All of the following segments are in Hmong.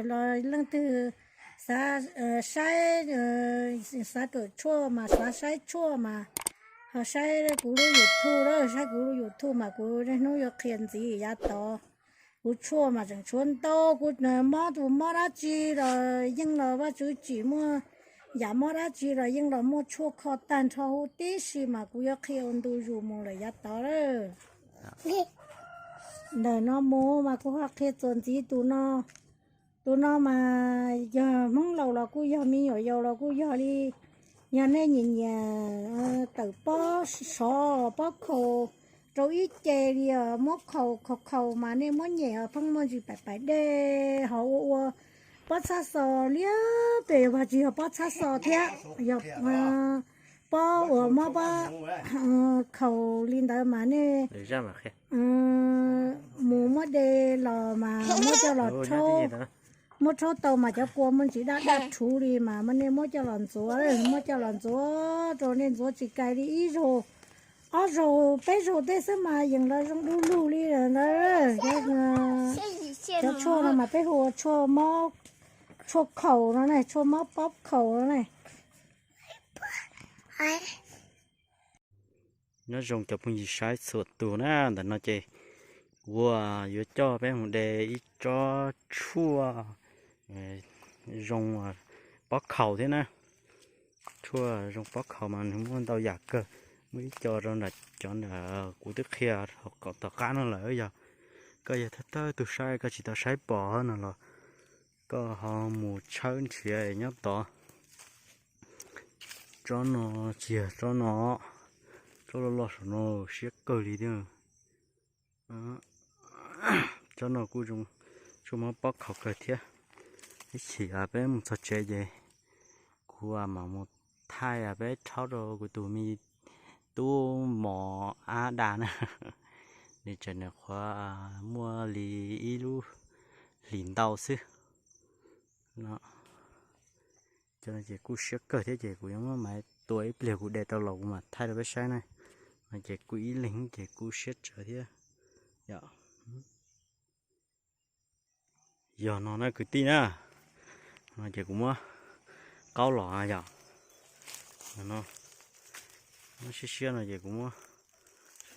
Los leej twg xav saib, xav kawm tshuaj mas xav saib tshuaj mas ho saib kuv lub YouTube lawm, saib kuv lub YouTube mas kuv niaj hnub yuav qhia ntxiv yav tod. Kuv tshuaj mas tseem tshuav ntau, kuv mob tus mob dab tsi los yeej los Vajtswv tsim muaj, yam mob dab tsi los yeej los muaj tshuaj kho tag nrho huv tib si mas kuv yuav qhia ua ntu zus mus lawm yav tod lawm. Ntawm no mus mas kuv ho qhia txuas ntxiv tus no. Tus no mas yog Hmoob laus los kuj yog, me nyuam yaus los kuj yog li. Yog nej nyiam nyiam tawm pob sov pob khaus rau ib ce li os, muab khaus khaus khaus mas nej muab nyem os, pheej muaj ntsis pais pais dej ho ua ua pob txhab xo liab pem, yog tsis yog pob txhab xo thiab, yog pob uas mob pob khaus li ntawd mas nej mus muab de los mas muab coj los rhaub, muab rhaub tau mas cov kua muaj ntsis daj daj rhuv li mas nej muab coj los ntxuav, muab coj los ntxuav rau nej ntxuav tsis kais li ib zaug ob zaug peb zaug tej xwb mas yeej los zoo du lug li lawm ntawd. Cov tshuaj no mas peb hu ua tshuaj mob, tshuaj khaus no ne, tshuaj mob pob khaus no ne. Nyob zoo cov phooj ywg saib txhua tus na, ntawm no ces kuv yuav coj peb mus de ib tsob tshuaj zoo pob khaus thiab na. Tshuaj zoo pob khaus mas nws muaj ntau yam kawg, muaj ib co rau nram cov nram kuv twb qhia tom qab no lawm. Yog koj yog thawj thawj tus saib koj tsis tau saib pom no los koj ho mus tshawb nrhiav nyob tod. Tsob no tsis yog tsob no, tsob loj loj saum no siab kawg li thiab. Tsob no kuj zoo, tshuaj mob pob khaus kawg thiab. Ib chim peb mus txog tsev ces kuv mam mus thaij peb rhaub rau kuv tus me tub mos ab da na. Nws tseem nyuam qhuav muaj li ib lub hlis ntau xwb. Cov no ces kuj siab kawg thiab ces kuv yuav muab maiv tua ib pliag kuv de tau los kuv mam thaij rau peb saib na. No ces kuj ib leeg ces kuj siab tsawv thiab. Yog no na kwv tij na, no ces kuv muab qaub los yom. No, muab siab siab no ces kuv muab,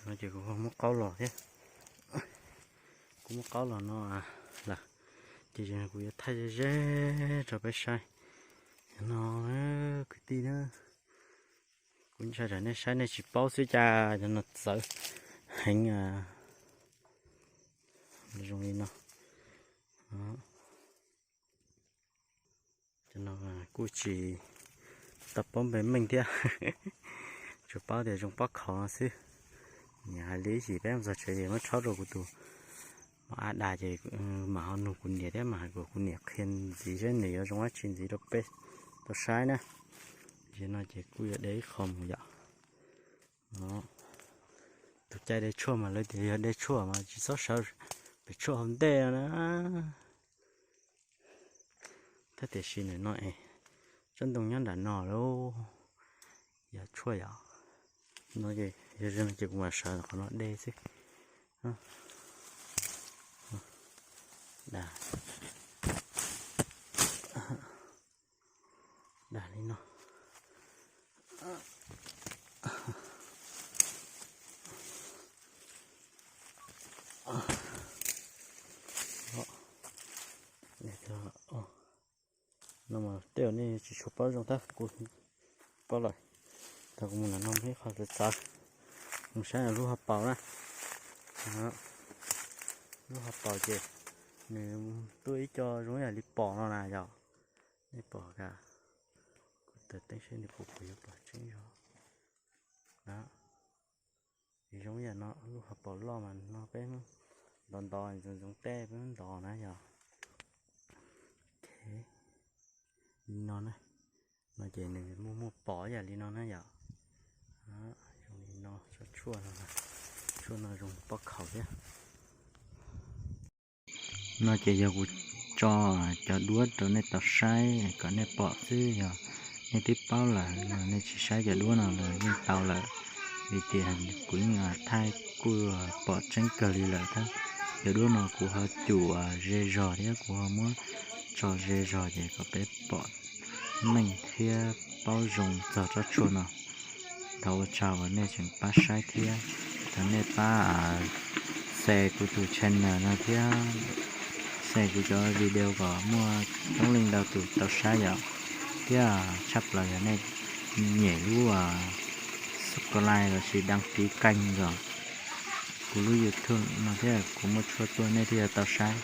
no ces kuv muab qaub los thiab. Kuv muab qaub los no lawm, ces kuv yuav thaij ze ze rau peb saib. No kwv tij na, kuv ntshai tsam nej saib nej tsis paub xwb cas cov no txawv heev. Zoo li no. Cov no kuj tsis tau paub npe meej thiab, tsuas paub tias zoo pob khaus no xwb. Niam hais li ib chim peb mus txog tsev ces muab rhaub rau kuv tus mos ab da ces mam ho nug kuv niam thiab mam hais kom kuv niam qhia ntxiv seb nws yuav zoo dab tsi ntxiv rau peb tau saib na. Ces no ces kuj yuav de ib qho mus yom. Tus cai de tshuaj mas lawv tias yog de tshuaj mas tsis txhob sawv pem tshuaj hauv ntej no na. Tab tiam sis ntawm no es tsob ntoo nyob nram no lauj, yog tshuaj yom. No ces yog no ces kuv mam sawv qhov no de xwb. Dag li no. No mas tej zaum nej tsis tshua paub zoo tab kuv paub lawm. Tau kuv mus nram no muaj ib qho txawv txawv, mus saib lub hauv paus na. Lub hauv paus ces nws tuaj ib co zoo yam li pom no na yom. Nej pom ka, kuv taws teeb seb nws puas puas yuav pom tseeb zog. Zoo yam no lub hauv paus loj mas no peb ntov ntov ntxoov ntxoov tej peb ntov na yom. Li no na, no ces nws muaj muaj pom yam li no na yom. Zoo li no, tshuaj no, tshuaj no zoo pob khaus thiab. No ces yog kuv tso cov duab rau nej tau saib kom nej pom xwb, yog nej twb paub lawm los nej tsis saib cov duab no los yeej tau lawm, vim tias kuv yeej thaij kuj pom tseeb kawg li lawm thiab. Cov duab no kuv ho cum ze zog thiab kuv ho muab tso ze zog ces kom peb pom meej thiab paub zoo txog tsob tshuaj no. Thov ua tsaug uas nej tseem pab saib thiab, thov nej pab share kuv tus channel no thiab, share kuv cov video kom muaj coob leej ntau tus tau saib yom. Thiab tshaj plaws yog nej nyem lub subscribe lossis đăng ký kênh yom, kuv lub YouTube no thiab kuv muaj tshuaj tuaj nej thiaj yuav tau saib.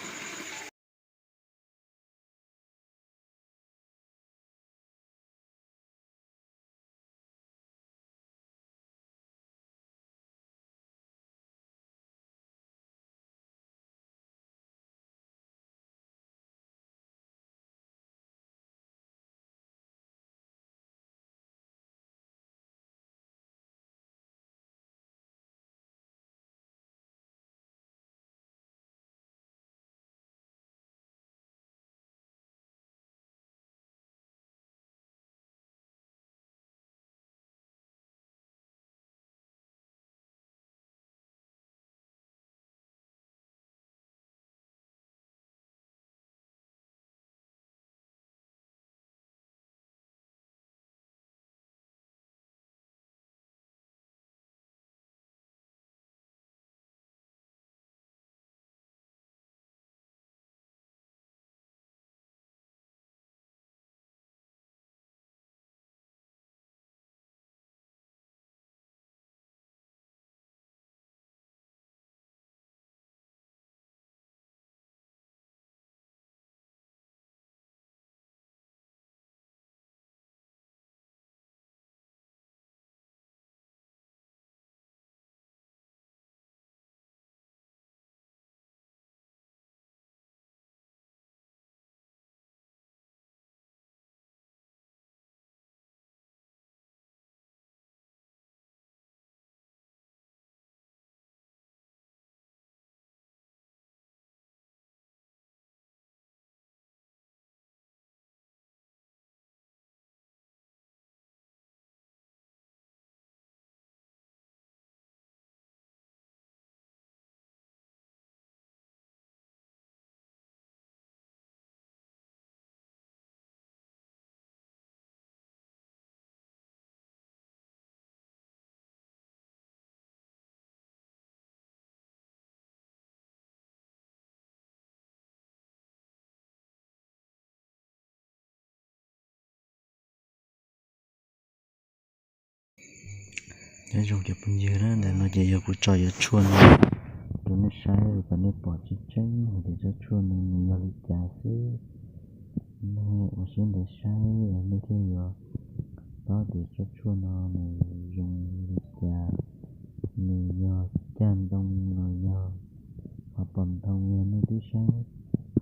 Nyob zoo cov phooj ywg na, ntawm no ces yog kuv tso yuav tshuaj no rau nej saib kom nej pom tseeb tseeb hais tias tsob tshuaj no nws yog li cas xwb. Nej ua siab ntev saib nej thiaj yuav paub tias tsob tshuaj no nws zoo li cas, nws yog cag ntoo los yog ho pom ntoo. Yog nej twb saib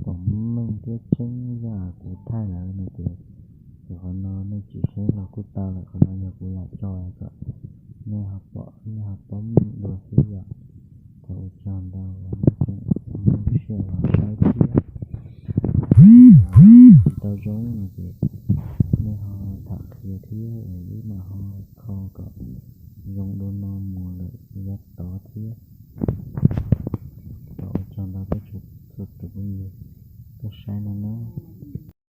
pom meej thiab tseeb zaj kuv thaij lawm no ces, ces qhov no nej tsis saib los kuj tau lawm, qhov no yog kuv lam tso kom nej ho pom, nej ho paub meej dua xwb yom. Thov ua tsaug ntau uas nej tseem muaj lub sij hawm los saib thiab. Tsis tau zoo no ces nej ho tham qhia thiab, wb mam ho kho kom